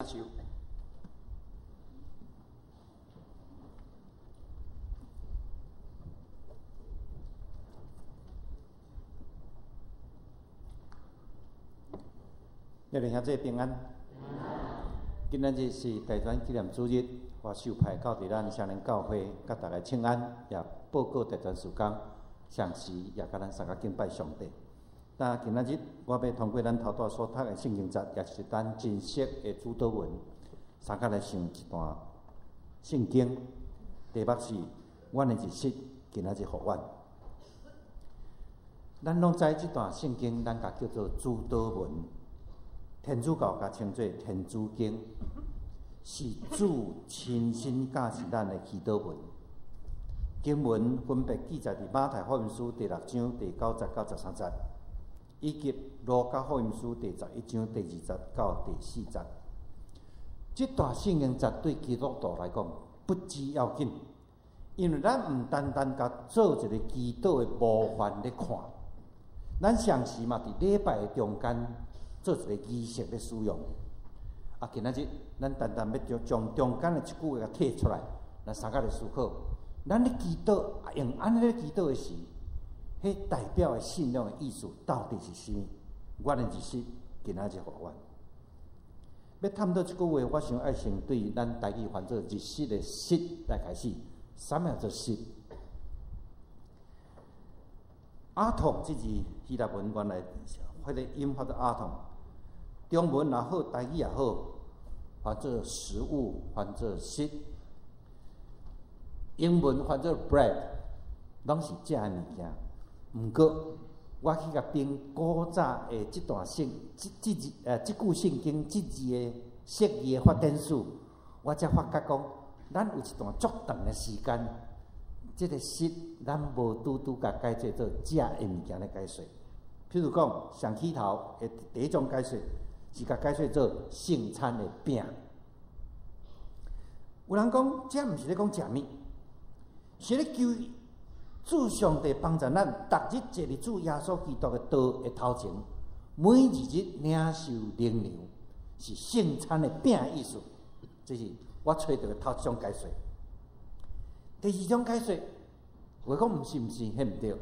手。各位兄弟平安。今仔日是大全紀念主日，我受派到佇咱雙連教會，佮大家請安，也報告大全事工，同時也佮咱相共敬拜上帝。但今仔日我欲通過咱頭拄所讀的聖經節，也是咱真熟的主禱文，相共來想一段聖經。題目是：阮的日食，今仔日予阮。咱攏知這段聖經，咱共叫做主禱文。天主教共稱做天主經，是主親身教示咱的祈禱文。經文分別記載佇馬太福音書第六章第九節到十三節，以及路加福音書第十一章第二節到第四節。這段聖經節對基督徒來講不只要緊，因為咱毋單單共做一個祈禱的模範咧看，咱常時嘛佇禮拜的中間做一個儀式咧使用。啊，今仔日咱單單欲將將中間的一句話共提出來，咱相共來思考。咱咧祈禱，用按呢咧祈禱的時，彼代表的信仰的意思到底是啥物？阮的日食今仔日予阮。欲探討這句話，我想愛先對咱台語翻做日食的食來開始。啥物叫做食？阿童這字希臘文原來彼个音發做阿童，中文也好，台語也好，翻做食物，翻做食。英文翻做 bread，攏是食的物件。毋過，我去共翻古早的這段聖，這這字這句聖經這字的釋義的發展史，我才發覺講，咱有一段足長的時間，這个食咱無拄拄共解做做食的物件來解說。譬如講，上起頭的第一種解說是共解說做聖餐的餅。有人講，這毋是咧講食物，是咧求主上帝幫助咱，逐日坐佇主耶穌基督的道的頭前，每一日領受靈糧，是聖餐的餅的意思。這是我揣著的頭一種解說。第二種解說，有的講毋是毋是，彼毋對，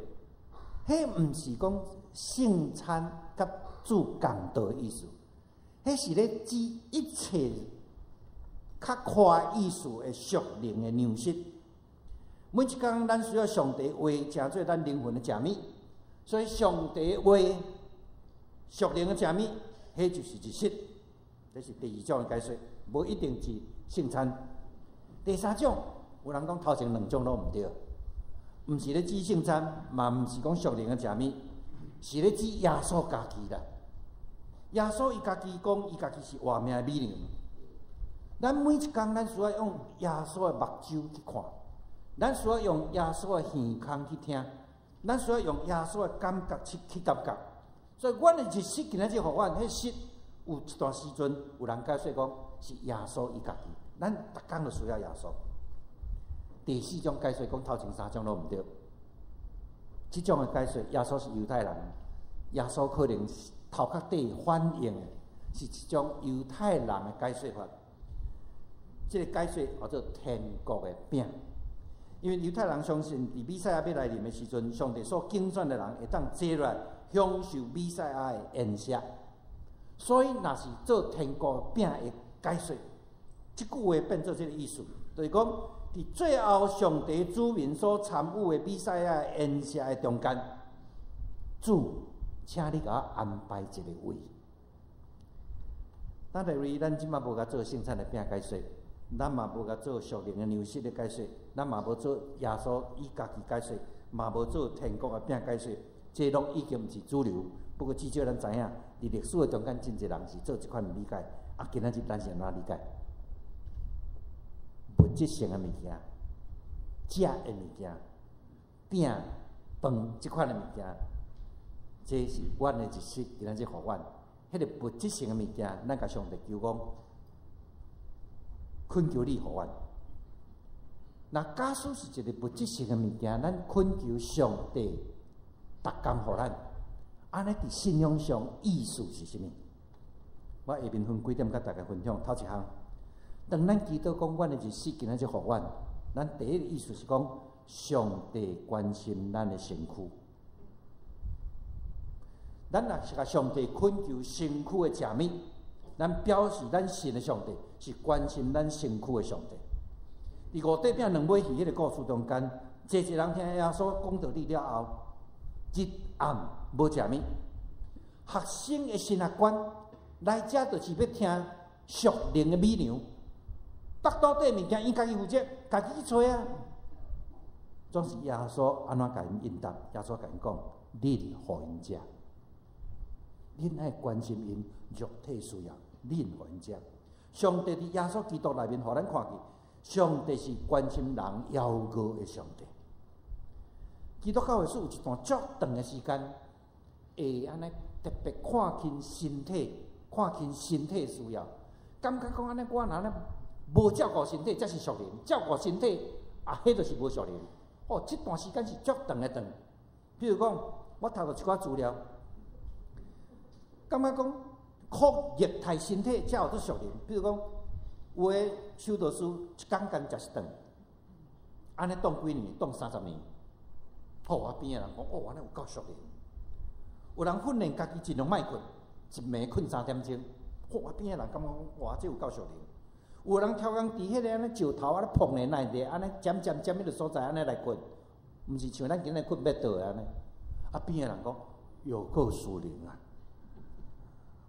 彼毋是講聖餐佮主共道的意思，彼是咧指一切較寬意思的屬靈的糧食。每一工咱需要上帝話，成做咱靈魂的食物，所以上帝話屬靈的食物，彼就是日食。這是第二種的解說，無一定是聖餐。第三種，有人講頭前兩種攏毋對，毋是咧指聖餐，嘛毋是講屬靈的食物，是咧指耶穌家己啦。耶穌伊家己講，伊家己是活命的米糧。咱每一工，咱需要用耶穌的目睭去看，咱需要用耶穌的耳孔去聽，咱需要用耶穌的感覺去去感覺。所以，阮的日食今仔日予阮，彼食有一段時陣，有人解說講是耶穌伊家己，咱逐工都需要耶穌。第四種解說講頭前三種攏毋對，這種的解說，耶穌是猶太人，耶穌可能頭殼底反映的是一種猶太人的解說法。這個解說叫做天國的餅，因為猶太人相信，佇彌賽亞欲來臨的時陣，上帝所揀選的人會當坐落來享受彌賽亞的筵席。所以，若是做天國餅的解說，這句話變做這個意思，就是講，佇最後上帝子民所參與的彌賽亞的筵席的中間，主，請你共我安排一個位。咱認為咱這馬無共做聖餐的餅解說，咱嘛無共做屬靈的糧食的解說，咱嘛無做耶穌伊家己解說，嘛無做天國的餅解說，這攏已經毋是主流。不過至少咱知影，佇歷史的中間，真濟人是做這款理解。啊，今仔日咱是按怎理解？物質性的物件、食的物件、餅、飯這款的物件，這是阮的日食，今仔日予阮。彼个物質性的物件，咱共上帝求講，懇求你予阮。若假使是一个物質性的物件，咱懇求上帝逐工予咱，按呢佇信仰上意思是啥物？我下面分幾點佮大家分享。頭一項，當咱祈禱講阮的日食今仔日予阮，咱第一个意思是講，上帝關心咱的身軀。咱若是共上帝懇求身軀的食物，咱表示咱信的上帝是關心咱身軀的上帝。佇五塊餅兩尾魚彼个故事中間，濟濟人聽耶穌講道理了後，日暗無食物，學生的神學觀來遮就是欲聽屬靈的美糧，腹肚底物件𪜶家己負責，家己去揣啊。總是耶穌按怎共𪜶應答？耶穌共𪜶講：恁予𪜶食，恁愛關心𪜶肉體需要，恁予𪜶食。上帝佇耶穌基督內面，予咱看見，上帝是關心人枵餓的上帝。基督教會史有一段足長的時間，會按呢特別看輕身體，看輕身體需要，感覺講按呢我若按呢無照顧身體，才是屬靈；照顧身體，啊，彼就是無屬靈。哦，這段時間是足長的長。比如講，我讀著一寡資料，感覺講靠液態身體才有做屬靈。比如講，有的修道士一工干食一頓，按呢擋幾年，擋30年。好，啊邊仔人講，哦，按呢有夠屬靈。有人訓練家己盡量莫睏，一暝睏3點鐘。好，啊邊仔人感覺講，哇，這有夠屬靈。有人刁工佇彼个按呢石頭按呢碰的內底，按呢尖尖尖彼个所在按呢來睏，毋是像咱今日睏欲倒的按呢。啊邊仔人講，有夠屬靈啊！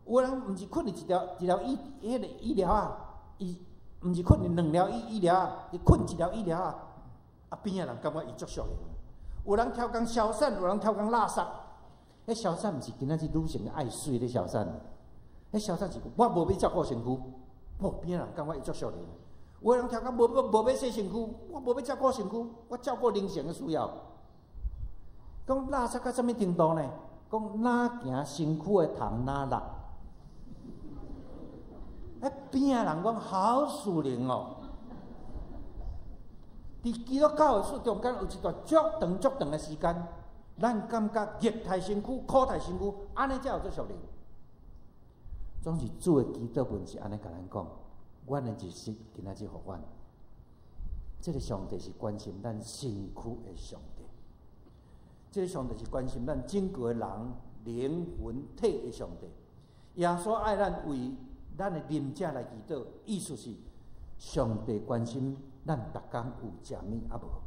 有人毋是睏佇一條一條椅，彼个椅寮仔，伊毋是睏佇兩條椅椅寮仔，伊睏一條椅寮仔。啊邊仔人感覺伊足屬靈。有人刁工消散，有人刁工垃圾。彼消散毋是今仔日女性愛媠咧消散，彼消散是我無欲照顧身軀。哦，邊仔人感覺伊足屬靈。有人刁工無無欲洗身軀，我無欲照顧身軀，我照顧靈性的需要。講垃圾到啥物程度呢？講哪行身軀的蟲哪落？彼邊仔人講好屬靈哦。佇基督教會史中間有一段足長足長的時間，咱感覺液態身軀、苦態身軀，按呢才有做屬靈。總是主的祈禱文是按呢共咱講，阮的日食今仔日予阮。這个上帝是關心咱身軀的上帝，這个上帝是關心咱整個人靈魂體的上帝。耶穌愛咱為咱的啉食來祈禱，意思是上帝關心咱逐工有食物抑無？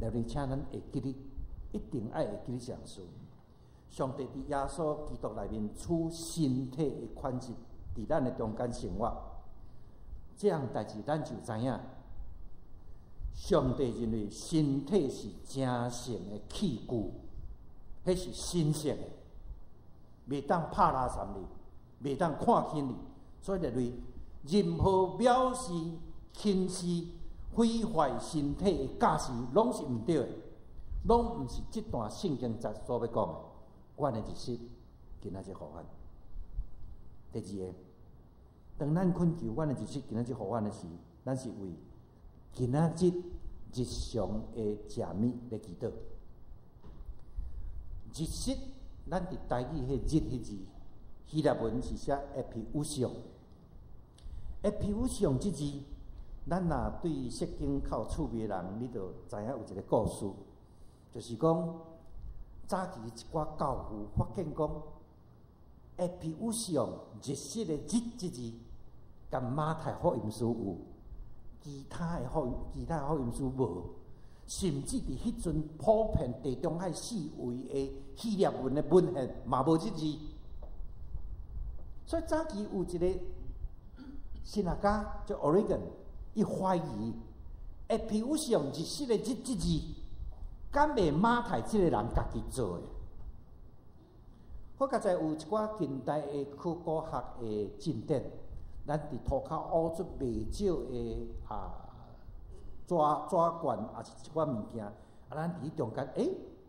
來請咱會記得，一定愛會記得這項事。上帝佇耶穌基督內面處身體的款式，佇咱的中間生活，這項代誌咱就知影，上帝認為身體是成聖的器具，彼是神聖的，袂當拍垃圾哩，袂當看輕哩。所以認為任何藐視、輕視、毀壞身體的教示，攏是毋對的，攏毋是這段聖經節所欲講的。阮的日食，今仔日予阮。第二個，當咱懇求阮的日食今仔日予阮的時，咱是為今仔日日常的食物咧祈禱。日食，咱佇台語彼日彼字，希臘文是寫 epiousion。epiousion 這字，咱若對釋經較有趣味的人，你就知影有一个故事，就是講早期一寡教父發現講，epiousion 日食的日這字，佮馬太福音書有，其他的福音書無，甚至佇彼陣普遍地中海四圍的希臘文的文獻嘛無這字，所以早期有一个神學家叫 Origen，伊懷疑 epiousion 日食的日這字，敢袂馬太這个人家己做的？好佳哉有一寡近代的考古學的進展，咱佇塗跤挖出袂少的紙紙罐，抑是一寡物件，啊，咱佇彼中間，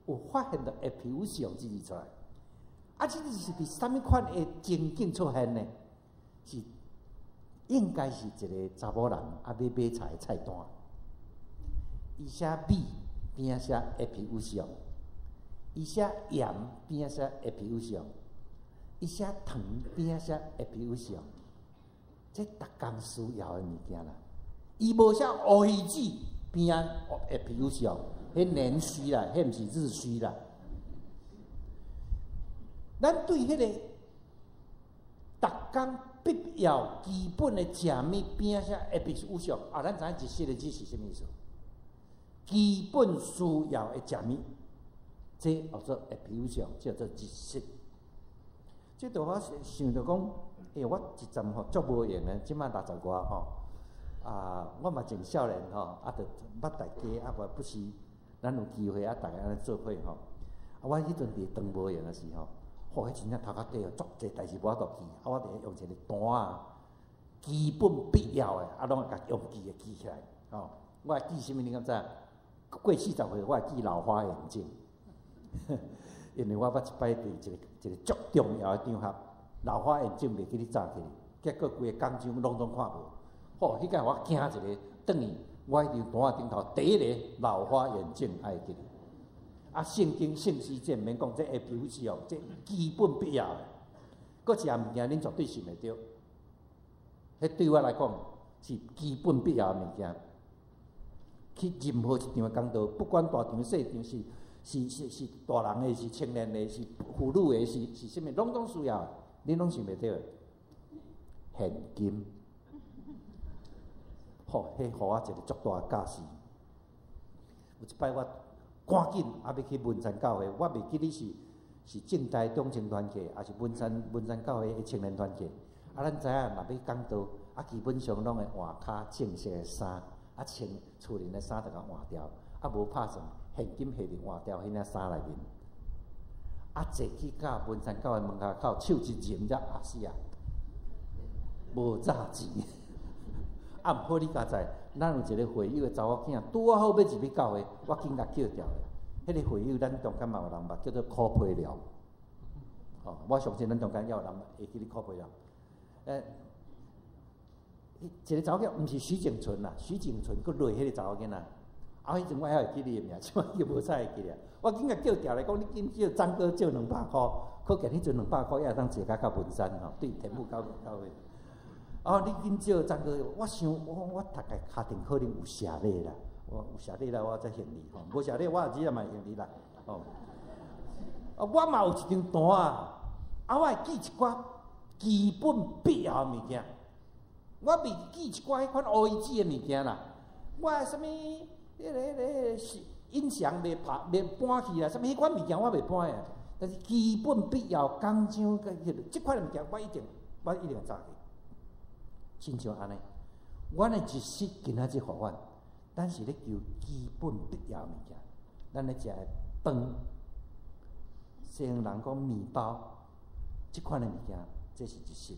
有發現著 epiousion 這字出來。啊，這字是佇啥物款的情景出現呢？是應該是一个查某人啊，欲買菜的菜單，伊寫米邊仔寫 epiousion，伊寫鹽邊仔寫 epiousion，伊寫糖邊仔寫 epiousion，這逐工需要的物件啦。伊無寫烏魚子邊仔 epiousion，彼年需啦，彼毋是日需啦。咱對彼个逐工必要基本的食物邊仔寫 epiousion，啊，咱知影日式的字是啥物意思？基本需要的食物，這叫做 epiousion，叫做日食。這著我想著講，欸，我一陣吼足無閒的，這擺六十外吼，啊，我嘛真少年吼，啊，著捌大家啊，無不時咱有機會啊，逐家按呢做伙吼。啊，我彼陣佇當無閒的時候，吼，彼真正頭殼底哦，足濟代志無法度記，啊，我佇用一個單仔，基本必要的，啊，攏會共用記的記起來，吼。我會記啥物？你敢知？過40歲，我會記老花眼鏡，因為我捌一擺佇一個一個足重要的場合，老花眼鏡袂記咧紮起，結果規个講場攏總看無。吼，彼擺我驚一个，轉去我彼張單仔頂頭第一個老花眼鏡愛記。啊，聖經聖詩這毋免講，這 epiousion，這基本必要的。閣一項物件，恁絕對想袂著。彼對我來講是基本必要的物件。去任何一場的講道，不管大場細場，是大人的，是青年的，是婦女的，是啥物，攏總需要，恁攏想袂著的。現金，吼，彼予我一個足大的教示。有一擺我趕緊啊，欲去文山教會，我袂記得是正大中青團契，抑是文山教會的青年團契。啊，咱知影若欲講道，啊，基本上攏會換較正式的衫，啊，穿厝裡的衫就共換掉，啊，無拍算現金下佇換掉彼領衫內面。啊，坐去到文山教會門口口，手一認才壓死啊！無詐錢。啊，毋好你佳哉，咱有一個會友的查某囝，拄仔好欲入去教會，我緊共叫牢咧。彼個會友咱中間嘛有人捌，叫做柯培良。哦，我相信咱中間也有人會記得柯培良。一個查某囝，毋是許景純啦，許景純閣落彼個查某囡仔。啊，彼陣我還會記伊的名，這擺伊無再會記啊。我緊共叫牢來講，你緊叫張哥借200箍，可見彼陣兩百箍也會當坐甲到文山吼，對天母到教會。哦，你緊借張哥，我想我講我大概跤頂可能有寫咧啦，我有寫咧啦，我才還你吼，無寫咧我也只嘛會還你啦，吼。啊，我嘛有一張單啊，啊，我會記一寡基本必要的物件，我袂記一寡彼款烏魚子的物件啦，我啥物，彼個是音響袂拍袂搬去啦，啥物彼款物件我袂搬的，但是基本必要講章佮彼個這款物件我一定會紮去。親像按呢，阮的日食今仔日予阮，咱是咧求基本必要物件，咱咧食的飯，西方人講麵包，這款的物件，這是日食。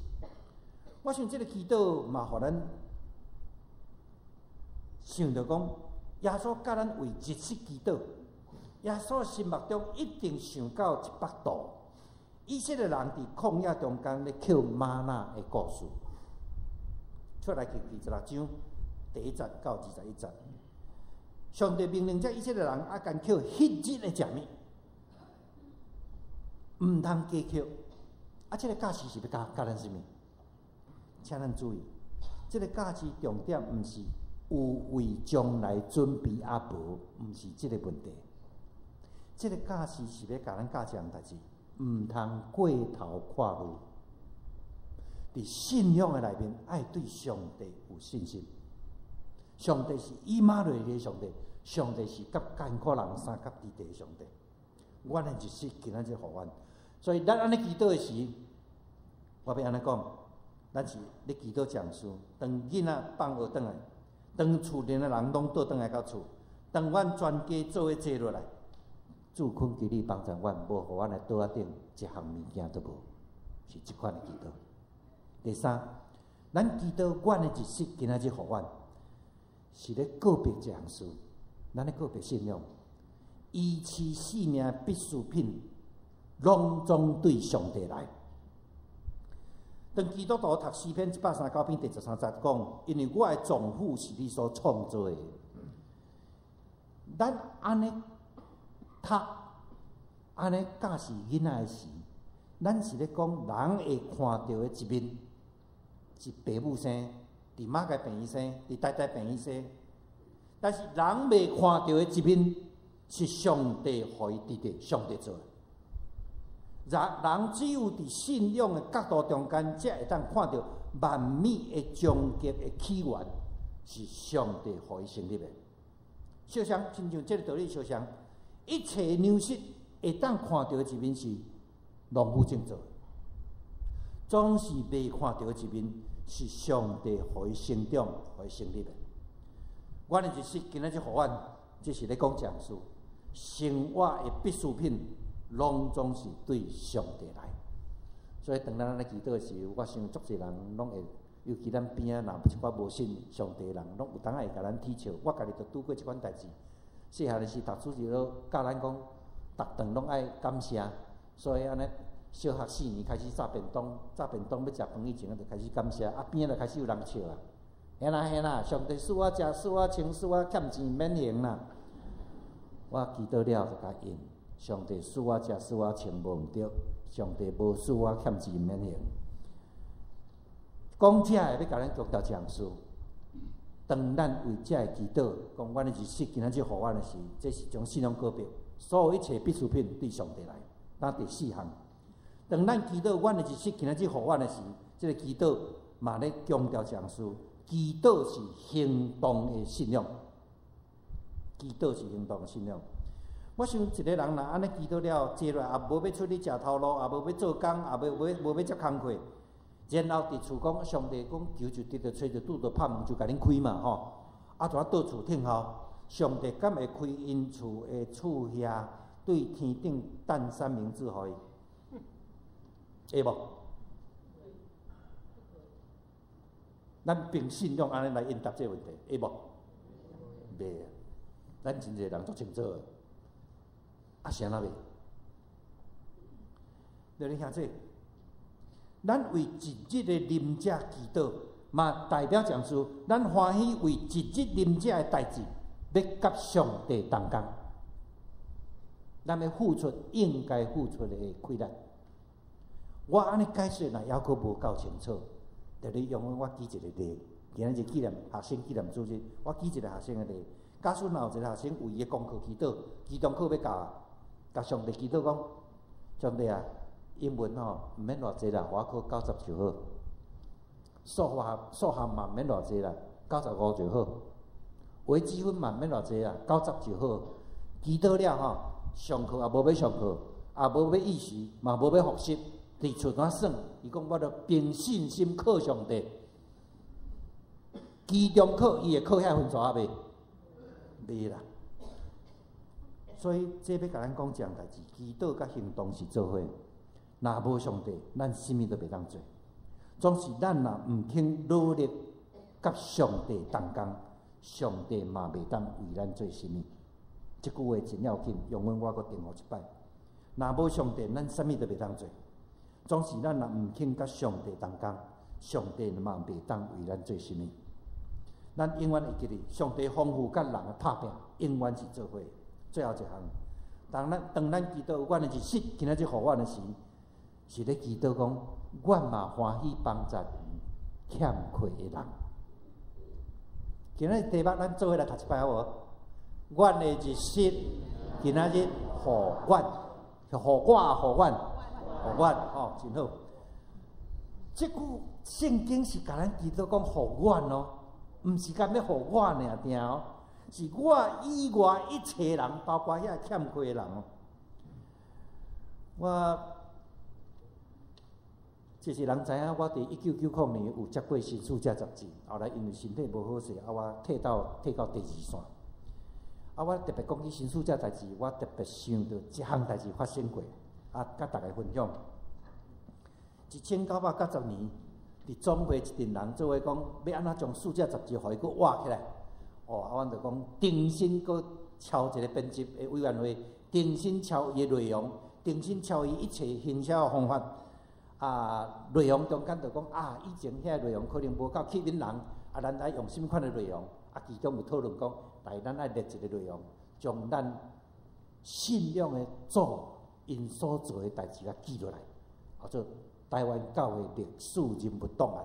我想這个祈禱嘛，予咱想著講，耶穌教咱為日食祈禱，耶穌心目中一定想到一百度，以色列人佇曠野中間咧抾嗎哪的故事。出埃及第26章第1節到21節，上帝命令這以色列人愛干抾彼日的食物，毋通加抾。啊，這个教示是欲教教咱啥物？請咱注意，這个教示重點毋是有為將來準備抑無，毋是這个問題。這个教示是欲教咱教一項代誌，毋通過頭看無。佇信仰的內面，愛對上帝有信心。上帝是以馬內利的上帝，上帝是佮艱苦人相佮佇地的上帝。阮的日食今仔日予阮，所以咱按呢祈禱的時，我欲按呢講，咱是咧祈禱講師，當囡仔放學轉來，當厝內的人攏倒轉來到厝，當阮全家做伙坐落來，主懇求你幫助阮，無予阮的桌仔頂一項物件都無，是這款的祈禱。第三，咱祈禱阮的日食今仔日予阮，是咧告別一項事，咱咧告別信仰，維持性命必需品，攏總對上帝來。當基督徒讀詩篇139篇第13節講，因為我的臟腑是你所創造的，咱按呢讀，按呢教示囡仔的時，咱是咧講人會看著的一面，是爸母生，佇馬偕病院生，佇台大病院生。但是人袂看著的一面，是上帝予伊佇咧，上帝做的。人人只有佇信仰的角度中間，才會當看著萬物的終極的起源是上帝予伊成立的。相像，親像這个道理相像，一切糧食會當看著的一面是農夫種做的，總是袂看著的一面是上帝予伊成長、予伊成立的。阮的日食今仔日予阮，這是咧講講事，生活的必需品攏總是對上帝來。所以當咱咧祈禱的時候，我想足濟人攏會，尤其咱邊仔若有一寡無信上帝的人，攏有當會共咱取笑。我家己就拄過這款代誌。細漢的時讀書時都教咱講，逐頓攏愛感謝，所以按呢小學四年開始紮便當，紮便當欲食飯以前，就開始感謝，啊邊仔就開始有人笑啊。嘿啦嘿啦，上帝賜我食，賜我穿，賜我欠錢免還啦。我祈禱了就共應，上帝賜我食，賜我穿無毋對，上帝無賜我欠錢免還。講這个欲共咱強調一項事，當咱為這个祈禱，講阮的日食今仔日予阮的時，這是將信仰告白，所有一切必需品對上帝來。那第四項，當咱祈禱阮的日食今仔日予阮的時，這个祈禱嘛咧強調一項事，祈禱是行動的信仰，祈禱是行動的信仰。我想一个人若按呢祈禱了，坐落來也無欲出去食頭路，也無欲做工，也無欲接工課。然後佇厝講，上帝講求就得著，揣就拄著，拍門就共恁開嘛吼。啊，就啊倒厝聽候，上帝敢會開𪜶厝的厝遐對天頂擲三明治予伊？會無？咱憑信仰按呢來應答這个問題，會無？袂啊！咱真濟人足清楚的，啊，啥物袂？對你兄弟。咱為一日的啉食祈禱，嘛代表一項事，咱歡喜為一日啉食的代誌，欲佮上帝同工。咱欲付出應該付出的氣力。我按呢解釋，若猶閣無夠清楚，就你容許我舉一个例。今仔日紀念學生紀念主日，我舉一个學生的例。假使若有一个學生為伊的功課祈禱，期中考欲到啊，共上帝祈禱講：上帝啊！英文吼毋免偌濟啦，予我考90就好。數學嘛毋免偌濟啦，95就好。微積分嘛毋免偌濟啦，九十就好。祈禱了吼，上課也無欲上課，也無欲預習，嘛無欲復習，佇厝怎耍？伊講我著憑信心靠上帝。期中考伊會考遐分數抑袂？袂啦。所以這欲共咱講一項代誌，祈禱佮行動是做伙。若無上帝，咱啥物都袂當做。總是咱若毋肯努力，佮上帝同工，上帝嘛袂當為咱做啥物。這句話真要緊，容許我閣重複一擺。若無上帝，咱啥物都袂當做。總是咱若毋肯佮上帝同工，上帝嘛袂當為咱做啥物。咱永遠會記得，上帝豐富佮人的拍拚，永遠是做伙。最後一項，當咱祈禱，阮的日食今仔日予阮的時，是咧祈禱講，阮嘛歡喜幫助欠缺的人。今仔日題目咱做伙來讀一擺好無？阮的日食今仔日予阮，予我，予阮，予阮，吼，真好。這句聖經是共咱祈禱講予阮哦，毋是干欲予我爾定哦，是我以外一切人，包括遐欠缺的人哦。我。這是人知影，我佇1990年有接過《新使者》雜誌，後來因為身體無好勢，啊，我退到第二線。啊，我特別講起《新使者》代誌，我特別想著一項代誌發生過，啊，佮大家分享。1990年，佇總會一陣人做伙講，欲按怎將《使者》雜誌予伊閣活起來？哦，啊，阮就講重新閣敲一個編輯的委員會，重新敲伊的內容，重新敲伊一切行銷的方法。啊，內容中間就講啊，以前遐內容可能無夠吸引人，啊，咱愛用啥物款的內容？啊，其中有討論講，來咱愛列一個內容，將咱信仰的祖𪜶所做的代誌共記落來，叫做《台灣教會歷史人物檔案》。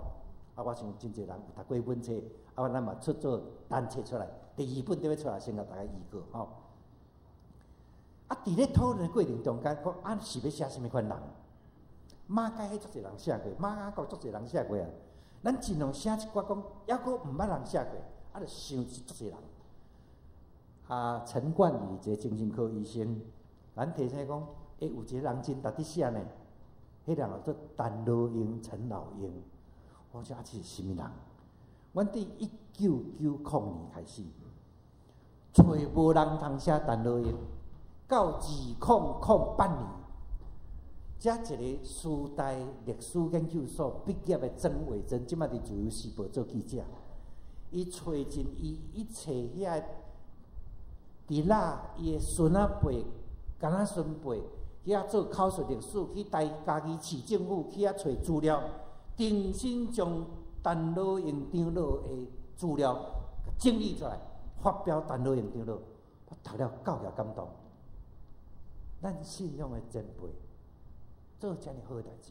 啊，我想真濟人有讀過本冊，啊，咱嘛出做單冊出來，第二本就欲出來，先共大家預告吼。啊，佇咧討論的過程中間，講啊是欲寫啥物款人？馬偕彼足濟人寫過，馬雅各足濟人寫過啊。咱盡量寫一寡講，猶閣毋捌人寫過，啊，就想足濟人。啊，陳冠宇一个精神科醫生，咱提醒講，欸，有一個人真值得寫呢，彼人叫做陳羅英、陳老英。我講啊，這是啥物人？阮佇1990年開始，揣無人通寫陳羅英，到2008年，才一個師大歷史研究所畢業的曾偉珍，這擺佇自由時報做記者，伊揣盡伊一切遐佇那伊的孫仔輩、囡仔孫輩，去遐做口述歷史，去台嘉義市政府去遐揣資料，重新將陳羅英長老的資料整理出來，發表陳羅英長老，我讀了夠也感動。咱信仰的前輩做遮爾好的代誌。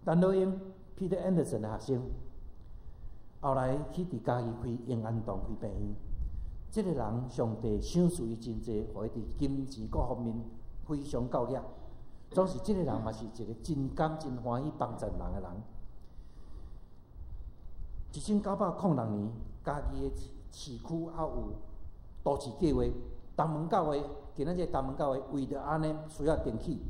陳羅英 Peter Anderson 的學生，後來去佇嘉義開永安堂開病院。這個人上帝賞賜伊真濟，予伊佇金錢各方面非常夠額。總是這個人嘛是一個真甘真歡喜幫助人的人。1906年，嘉義的市區還有都市計劃，東門教會，今仔這個東門教會為著按呢需要重起，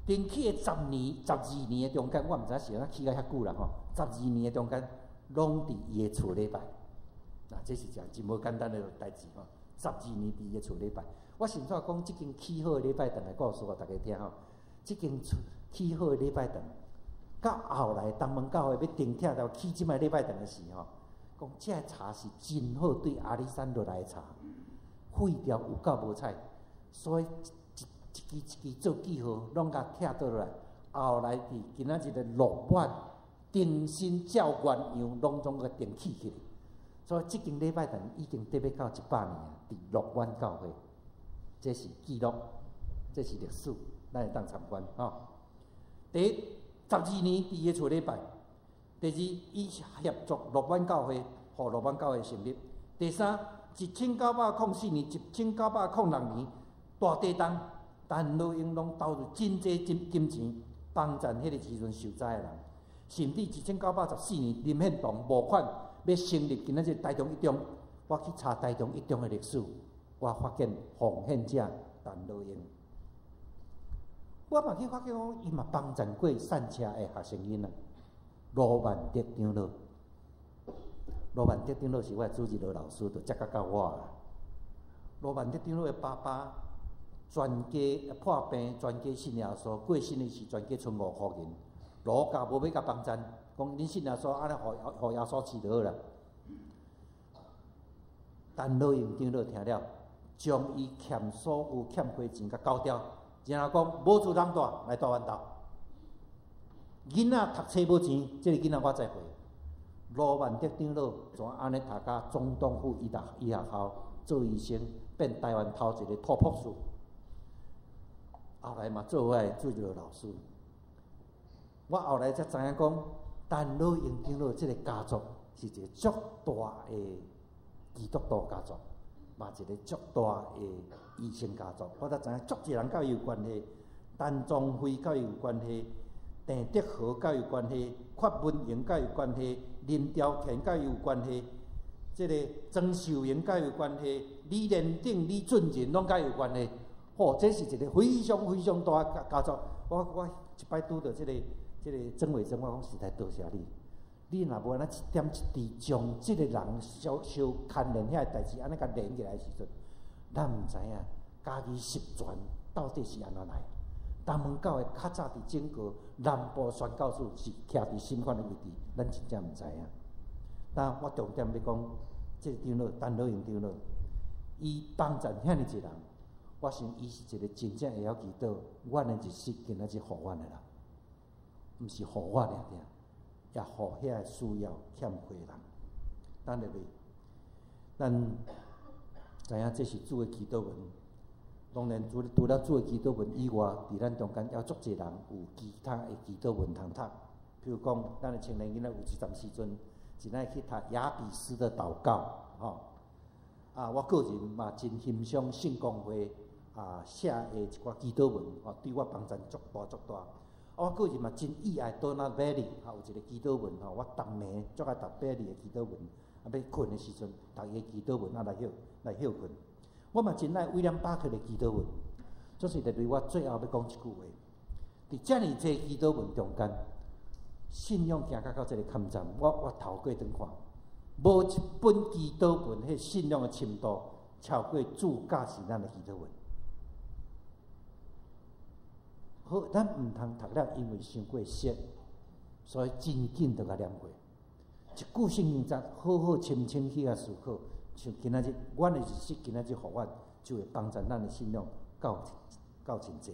重起的10年、12年的中間，我毋知是按怎起甲遐久啦吼。十二年的中間，攏佇伊的厝禮拜。嗱，這是一件真無簡單的代誌吼。十二年佇伊的厝禮拜，我先煞講這間起好的禮拜堂的故事，予大家聽吼。這間厝起好的禮拜堂，到後來東門教會欲重拆著起這擺禮拜堂的時吼，講這个柴是真好，對阿里山落來的柴，廢掉有夠無彩，所以一一支一支做記號，攏共拆倒落來。後來佇今仔日的落滿，重新照原樣，攏總共重起起來。所以這間禮拜堂已經得欲到100年啊！佇樂滿教會，這是記錄，這是歷史，咱會當參觀吼。第一，十二年佇伊的厝禮拜；第二，伊協助樂滿教會，予樂滿教會成立；第三，1904年、1906年大地震，陳羅英攏投入真濟金金錢幫贊彼个時陣受災的人，甚至1914年林獻堂募款欲成立今仔日台中一中，我去查台中一中的歷史，我發現奉獻者陳羅英。我嘛去發現講，伊嘛幫贊過散車的學生囡仔，羅萬德長老。羅萬德長老是我的主日學老師，就接甲到我啦。羅萬德長老的爸爸全家破病，全家信耶穌，過身的時全家賰5箍銀，羅家無欲共幫贊，講恁信耶穌，按呢予耶穌飼就好啦。陳羅英長老聽了，將伊欠所有欠虧錢共交掉，然後講無厝通蹛，來蹛阮兜。囡仔讀冊無錢，這个囡仔我再還。羅萬德長老怎按呢讀甲總統府醫學校做醫生，變台灣頭一个土博士。後來嘛做我的主日學老師。我後來才知影講，陳羅英長老這个家族是一個足大的基督徒家族，嘛一個足大的醫生家族。我才知影足濟人佮伊有關係，陳宗輝佮伊有關係，鄭德和佮伊有關係，郝文榮佮伊有關係，林兆田佮伊有關係，這个曾秀英佮伊有關係，李連鼎、李俊仁攏佮伊有關係。吼，這是一個非常非常大的家族。我一擺拄著這個曾偉珍，我講實在多謝你。你若無按呢一點一滴將這個人相相牽連遐个代誌按呢共連起來的時陣，咱毋知影嘉義十全到底是按怎來。東門教會較早佇整個南部宣教署是徛佇啥物款的位置，咱真正毋知影。但我重點欲講，這個長老陳羅英長老，伊幫贊遐爾濟人，我想伊是一個真正會曉祈禱，阮的日式今仔日予阮的人，毋是予我爾爾，也予遐個需要欠缺的人。咱入去，咱知影這是主的祈禱文。當然，除了主的祈禱文以外，佇咱中間猶足濟人有其他的祈禱文通讀。譬如講，咱的青年囡仔有一陣時陣，真愛去讀雅比斯的禱告，吼。啊，我個人嘛真欣賞聖公會寫的一寡祈禱文，吼，對我幫助足大足大。啊，我個人嘛真喜愛 Donald Bailey，吼，有一個祈禱文，吼，我逐暝足愛讀 Bailey 的祈禱文，啊，欲睏的時陣讀伊的祈禱文啊來歇睏。我嘛真愛威廉巴克的祈禱文，總是特別我最後欲講一句話，佇遮爾濟祈禱文中間，信仰行到這个坎站，我頭過轉看，無一本祈禱文，彼信仰的深度超過主教示咱的祈禱文。好，咱毋通讀了，因為傷過熟，所以真緊就共念過。一句聖經節，好好深深去共思考。像今仔日，阮的日式今仔日予阮，就會幫助咱的信仰夠真濟。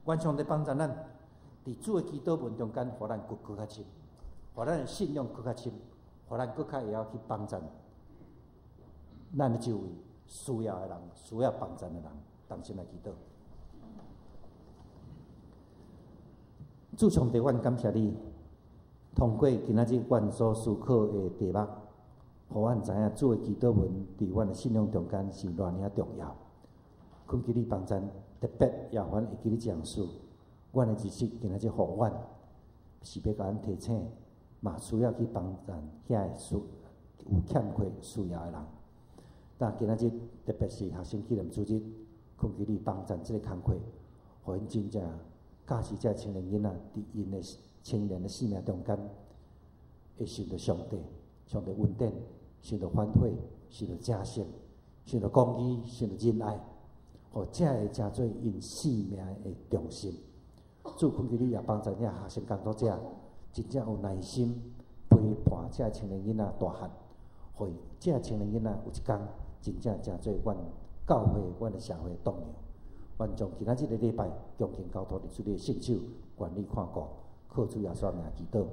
願上帝幫助咱，佇主的祈禱文中間，予咱閣閣較深，予咱的信仰閣較深，予咱閣較會曉去幫助咱的周圍需要的人，需要幫助的人，同心來祈禱。主上帝，阮感謝你，通過今仔日阮所思考的題目，予阮知影主的祈禱文佇阮的信仰中間是偌爾重要。懇求你幫贊，特別也予阮會記得這項事。阮的知識今仔日予阮，是欲共阮提醒，嘛需要去幫贊遐個需有欠缺需要的人。但今仔日特別是學生紀念主日，懇求你幫贊這个工課，予𪜶真正教示這青年囡仔，佇𪜶的青年的生命中間，會受著上帝、上帝恩典。受著反悔，受著正信，受著公義，受著仁愛，予這會成做𪜶生命的中心。主懇求你也幫助遐學生工作者，真正有耐心陪伴這青年囡仔大漢，予這青年囡仔有一天真正成做阮教會、阮的社會棟梁。願將今仔這个禮拜恭敬交託佇主你的聖手，願你看顧，靠主耶穌名祈禱，